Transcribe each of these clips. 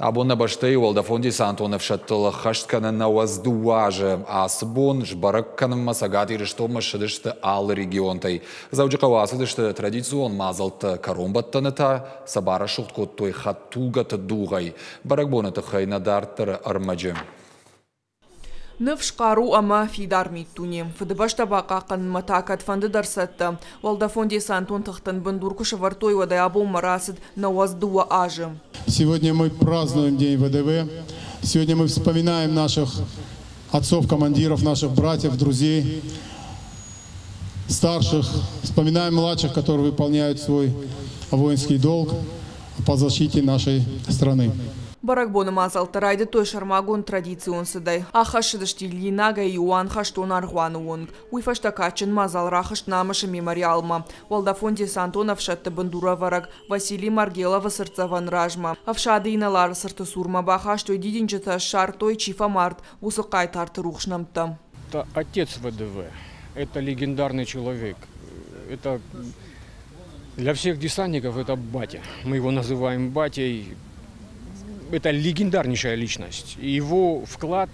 Абон нӕ бӕстӕйы уӕлдӕфон-десантон ӕфсӕдтыл ӕххӕст кӕны 92 азы. Ацы бон сбӕрӕг кӕнынмӕ Цӕгат Ирыстонмӕ ссыдысты алы регионтӕй. Дзӕуджыхъӕуы ацыдысты традицион мадзӕлттӕ, кӕронбӕттӕны та сӕ барӕсугъд кодтой хӕдтулгӕты дугъӕй. Бӕрӕгбоны тыххӕй нӕ дарддӕры ӕрмӕджы. Ныфс, хъару ӕмӕ фидар миддуне. Фыдыбӕстӕ бахъахъхъӕнынмӕ та кӕдфӕнды дӕр цӕттӕ. Уӕлдӕфон-десантон тыхтӕн бындур куы сӕвӕрдтой, уӕдӕй абонмӕ рацыд 92 азы. Сегодня мы празднуем День ВДВ. Сегодня мы вспоминаем наших отцов, командиров, наших братьев, друзей, старших, вспоминаем младших, которые выполняют свой воинский долг по защите нашей страны. Бӕрӕгбоны мадзӕлттӕ райдыдтой сӕрмагонд традицион цыдӕй. Аххӕссыдысты Ильинагӕй Иоанн Хӕстон аргъуаны онг. Уый фӕстӕ кадджын мадзал рахызт Намысы мемориалмӕ. Уӕлдӕфон-десантон ӕфсӕдты бындурӕвӕрӕг Василий Маргеловы цыртдзӕвӕн размӕ. Ӕфсады инӕлары цырты цурмӕ бахастой дидинджытӕ, ссардтой, чи фӕмард, уыцы хъайтарты рухс нӕмттӕ. Это отец ВДВ, это легендарный человек, это для всех десантников это батя. Мы его называем батей. Это легендарнейшая личность. Его вклад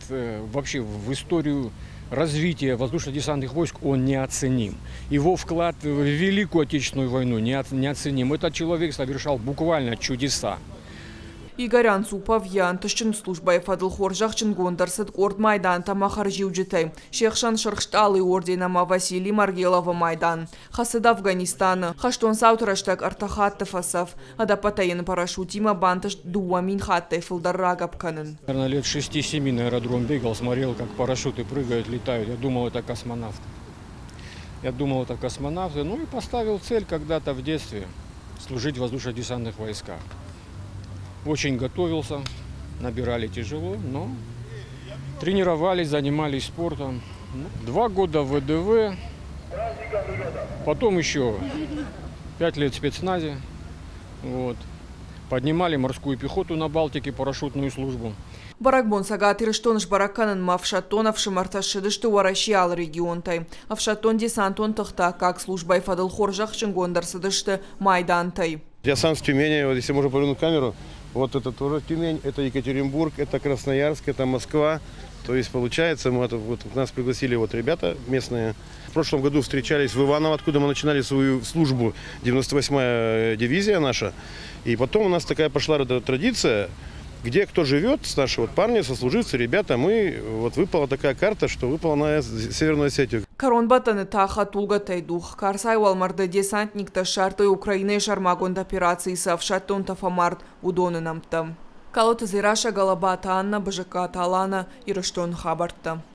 вообще в историю развития воздушно-десантных войск, он неоценим. Его вклад в Великую Отечественную войну неоценим. Этот человек совершал буквально чудеса. Игорь Анцупов йӕ ӕнтыстджын службӕйы фӕдыл хорзӕхджынгонд ӕрцыд къорд майдантӕ ӕмӕ хӕрзиуджытӕй. Се хсӕн Сырх Стъалыйы орден ӕмӕ Василий Маргеловы майдан. Хӕцыд Афганистаны. Хӕстон цауты рӕстӕг ӕртӕ хатты фӕцӕф. Ӕдӕппӕтӕй йын парашютимӕ бантыст 2000 хаттӕй фылдӕр рагӕпп кӕнын. Наверное, лет 6-7 на аэродром бегал, смотрел, как парашюты прыгают, летают. Я думал, это космонавт. Я думал, это космонавты. Ну и поставил цель когда-то в детстве служить в воздушно-десантных войсках. Очень готовился, набирали тяжело, но тренировались, занимались спортом. 2 года в ВДВ, потом еще 5 лет в спецназе. Поднимали морскую пехоту на Балтике, парашютную службу. Бӕрӕгбон Цӕгат Ирыстоны сбӕрӕг кӕнынмӕ ӕфсӕддон ӕфсымӕртӕ ссыдысты Уӕрӕсейы алы регионтӕй. Ӕфсӕддон-десантон тыхты аккаг службӕйы фӕдыл хорзӕхджынгонд ӕрцыдысты майдантӕй. Я сам с Тюмени, вот если можно повернуть камеру, вот это тоже Тюмень, это Екатеринбург, это Красноярск, это Москва. То есть получается, нас пригласили ребята местные. В прошлом году встречались в Иваново, откуда мы начинали свою службу, 98-я дивизия наша. И потом у нас такая пошла традиция, где кто живет, с наши парни, сослуживцы, ребята, выпала такая карта, что выпала на Северную Осетию. Кӕронбӕттӕны та хӕдтулгӕтӕй дугъ. Карцайы уӕлмӕрды десантниктӕ ссардтой Украинӕйы сӕрмагонд операцийы цы ӕфсӕддонтӕ фӕмард, уыдоны нӕмттӕ. Калоты Дзерассӕ, Гӕлӕбаты Аннӕ, Бызыккаты Алана, Ирыстоны хабӕрттӕ.